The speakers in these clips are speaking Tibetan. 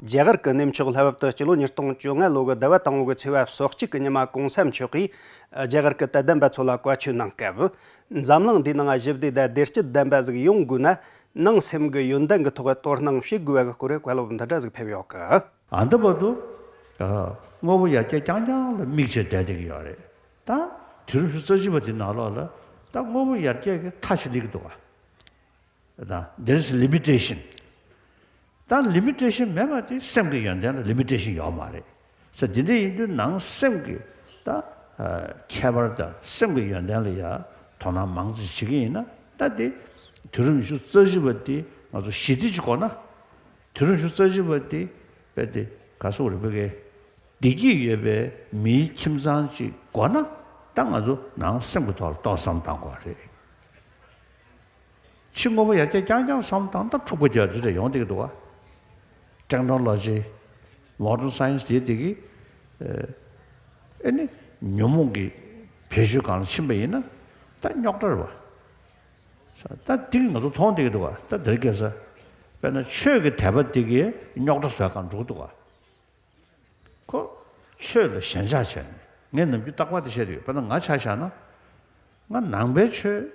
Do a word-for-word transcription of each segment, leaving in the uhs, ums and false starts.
རྒྱ་གར་གྱི་གནས་མཆོག་ལྷ་བབ་ཏུ་སྤྱི་ལོ་ཉིས་སྟོང་བཅོ་ལྔ་ལོ་གི་ཟླ་བ་དང་པོ་གི་ཚེས་པ་སོ་གཅིག་གི་ཉི་མ་གོང་ས་མཆོག་གིས་རྒྱ་གར་གྱི་དད་ལྡན་པ་ཚོ་ལ་བཀའ་ཆོས་གནང་སྐབས། འཛམ་གླིང་འདིའི་ནང་ཞི་བདེ་དང་བདེ་སྐྱིད་ལྡན་པ་ཟིག་ཡོང་དགོས་ན། ནང་སེམས་ཀྱི་ཡོན་ཏན་གྱི་ཐོག་དོ་སྣང་བྱེད་དགོས་པ་གི་སྐོར་བཀའ་སློབ་འདི་འདྲ་ཟིག་ཕེབས་ཡོད་གི། ཨ་འདི་བར་དུ། ཨ། དངོས་པོ་ཡར་རྒྱས་རྐྱང་རྐྱང་ལ་དམིགས་བྱས་བསྡད་བསྡད་ཀྱི་ཡོད་རེད། ད་དུས་རབས་ཉི་ཤུ་རྩ་བཞི་པ་འདི་ནང་ལོགས་ལ་ད་དངོས་པོ་ཡར་རྒྱས་ཀྱི་མཐའ་ཞིག་སླེབས་ཀྱི་འདུག་ག་ད་there is limitation. ད་ལི་མི་ཊེ་ཤན་མེད་པ་དེ་སེམས་ཀྱི་ཡོན་ཏན་ལ་ལི་མི་ཊེ་ཤན་ཡོད་མ་རེད། ས་དེ་འདྲ་ཡིན་དུས་ནང་སེམས་ཀྱི་ད་ཨ་ཁྱད་པར་དང་སེམས་ཀྱི་ཡོན་ཏན་ལ་ཡ་དོ་སྣང་མང་ཙམ་བྱེད་ཀྱི་ཡིན་ན། ད་དེ་དུས་རབས་ཉི་ཤུ་རྩ་བཞི་པ་དེ་ང་ཚོ་ཞི་བདེ་ཅིག་དགོས་ན། དུས་རབས་ཉི་ཤུ་རྩ་བཞི་པ་དེ་དཔེ་དེ་ག་སོག་རེ་བོད་སྐད་བདེ་སྐྱིད་ཡོད་པའི་མིའི་ཁྱིམ་ཚང་ཅིག་དགོས་ན། ད་ང་ཚོ་ནང་སེམས་ཀྱི་ཐོག་ལ་ཏོག་བསམ་བཏང་དགོས་རེད། ཕྱི་དངོས་པོ་ཡར་རྒྱས་རྐྱང་རྐྱང་བསམ་བཏང་ད་འཁྲུག་པ་རྒྱག་དུས་རེ་ཡོང་བསྡད་ཀྱི་འདུག་ག་ཊེག་ནོ་ལོ་ཇི། མོ་ཌན་སའེན་སི་དེ་དེ་གི་ཨེ་ནི་ཉོན་མོངས་ཀྱི་བེད་སྤྱོད་སྒང་ལ་ཕྱིན་པ་ཡིན་ན་ད་རྙོག་དྲ་རེད་བ། ད་དེ་གི་ང་ཚོ་མཐོང་བསྡད་ཀྱི་འདུག་ག་ད་དེ་རིང་ཁ་སང་དཔེར་ན་ཆོས་ཀྱི་དད་པ་དེ་གི་རྙོག་དྲ་བཟོ་སྒང་འགྲོ་གི་འདུག་ག་ཁོ་ཆོས་ལ་ཞེན་ཆགས་བྱས་ནས། ངས་ནམ་རྒྱུན་རྟག་པར་དེ་བཤད་ཀྱི་ཡོད། དཔེར་ན་ང་ཆ་བཞག་ན། ང་ནང་པའི་ཆོས།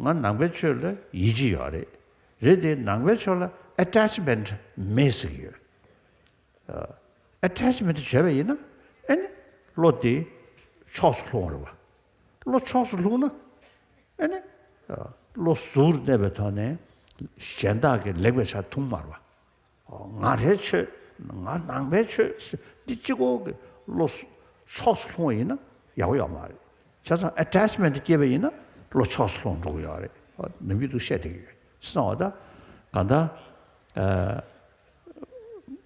ང་ནང་པའི་ཆོས་ལ་ཡིད་ཆེས་ཡོད་རེད། རེད་དེ་ནང་པའི་ཆོས་ལ་ཨེ་ཊེཆ་མེན་ཊི་མེད་ཟེར་གྱི་ཡོད། ཨེ་ཊེཆ་མེན་ཊི་བྱས་པ་ཡིན་ན་ཨེ་ནི་བློ་དེ་ཕྱོགས་སུ་ལྷུང་བ་རེད་བ། བློ་ཕྱོགས་སུ་ལྷུང་ན་ཨེ་ནི་བློ་ཟུར་གནས་པའི་ཐོག་ནས་གཞན་དག་གི་ལེགས་པའི་ཆ་མཐོང་མ་རེད་བ། ང་རའི་ཆོས། ང་ནང་པའི་ཆོས་འདི་གཅིག་པོ་གི་བློ་ཕྱོགས་སུ་ལྷུང་བ་ཡིན་ན་ཡག་པོ་ཡོད་མ་རེད། བྱས་ཙང་ཨེ་ཊེཆ་མེན་ཊི་སྐྱེས་པ་ཡིན་ན་བློ་ཕྱོགས་སུ་ལྷུང་འགྲོ་གི་ཡོད་རེད། ནམ་རྒྱུན་དུ་བཤད་བསྡད་ཀྱི་ཡོད། བྱས་ཙང་འོ་ད་གང་ལྟར་ཨ་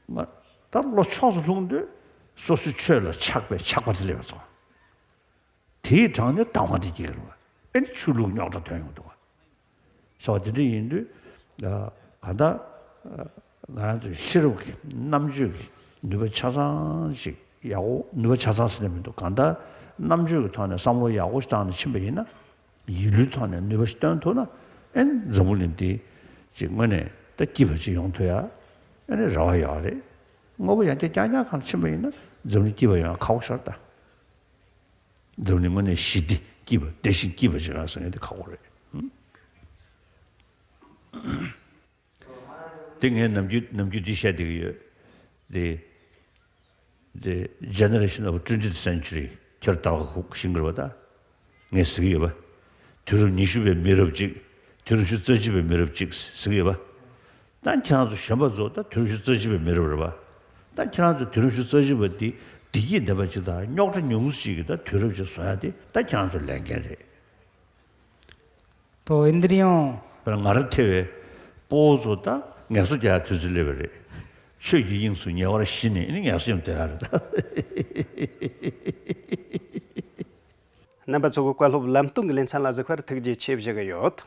ང་ད་བློ་ཕྱོགས་སུ་ལྷུང་དུས་སོ་སོའི་ཆོས་ལ་ཆགས་པའི་ཆགས་པ་དེ་སླེབས་པ་སོང་། དེའི་གྲངས་ནས་སྡང་བ་དེ་སྐྱེ་གི་རེད་བ། ཨེ་ནི་ཆོས་ལུགས་རྙོག་དྲ་ཐོན་ཡོང་འདུག་བ། ཟེར་བ་དེ་འདྲ་ཡིན་དུས། ཨ་གང་ལྟར་ཨ་ང་རང་ཚོའི་ཤེས་རབ་ཀྱི་རྣམ་དཔྱོད་ཀྱི་ནུས་པ་ཆ་ཚང་ཞིག་ཡག་པོ། ནུས་པ་ཆ་ཚང་ཟེར་ནས་མི་འདུག་གང་ལྟར་རྣམ་དཔྱོད་ཀྱི་ཐོག་ནས་བསམ་བློ་ཡག་པོ་ཞིག་བཏང་ནས་ཕྱིན་པ་ཡིན་ན། ཡིད་བློའི་ཐོག་ནས་ནུས་པ་ཞིག་བཏོན་ཐུབ་ན། ཨེ་ནི་འཛམ་བུ་གླིང་འདི་ཅིག་དངོས་གནས་ད་སྐྱིད་པ་ཅིག་ཡོང་ཐུབ་ཡ་ཨེ་ནི་རེ་བ་ཡོད་རེད། དངོས་པོ་ཡར་རྒྱས་རྐྱང་རྐྱང་སྒང་ཕྱིན་པ་ཡིན་ན་འཛམ་གླིང་སྐྱིད་པ་ཡོང་ཡ་ཁག་པོ་ཤོར་ད། འཛམ་གླིང་དངོས་གནས་ཞི་བདེ་སྐྱིད་པ། བདེ་ཞིང་སྐྱིད་པ་ཅིག་ཡོང་ཟེར་མཁན་དེ་ཁག་པོ་རེད། དེ་ངས་ནམ་རྒྱུན་ནམ་རྒྱུན་འདི་བཤད་བསྡད་ཀྱི་ཡོད། དེ་དེ་Generation of Twentieth Century། ཁྱོད་ད་ག་ཤེས་ཀྱི་རེད་པ། ད་ངས་ཟེར་གྱི་ཡོད་པ། དུས་རབས་ཉི་ཤུ་པའི་མི་རབས་གཅིག་དུས་རབས་ཉི་ཤུ་རྩ་གཅིག་པའི་མི་རབས་གཅིག་ཟེར་གྱི་ཡོད་པ། ད་ཁྱེད་རང་ཚོ་གཞོན་པ་ཚོ་ད་དུས་རབས་ཉི་ཤུ་རྩ་གཅིག་པའི་མི་རབས་རེད་པ། ད་ཁྱེད་རང་ཚོ་དུས་རབས་ཉི་ཤུ་རྩ་གཅིག་པ་འདི་བདེ་སྐྱིད་ལྡན་པ་ཅིག་དང་རྙོག་དྲ་ཉུང་ངུ་ཅིག་གི་ད་དུས་རབས་ཅིག་བཟོ་ཡ་དེ་ད་ཁྱེད་རང་ཚོའི་ལས་འགན་རེད། तो इंद्रियों དཔེར་ན་ང་རང་ཐེ་བའི་སྤོ་བོ་ཚོ་ད་ངལ་གསོ་རྒྱག་ཡ་དུས་ཚོད་སླེབས་པ་རེད། ཆོས་ཀྱི་དབྱིངས་སུ་ཉེ་བར་ཞི་ནས་ཨེ་ནི་ངལ་གསོ་ཡང་སྡོད་ཡ་རེད་ད། རྣམ་པ་ཚོ་གི་བཀའ་སློབ་ལམ་སྟོན་གྱི་ལེ་ཚན་ལ་གཟིགས་པར་ཐུགས་རྗེ་ཆེ་ཞུ་གི་ཡོད།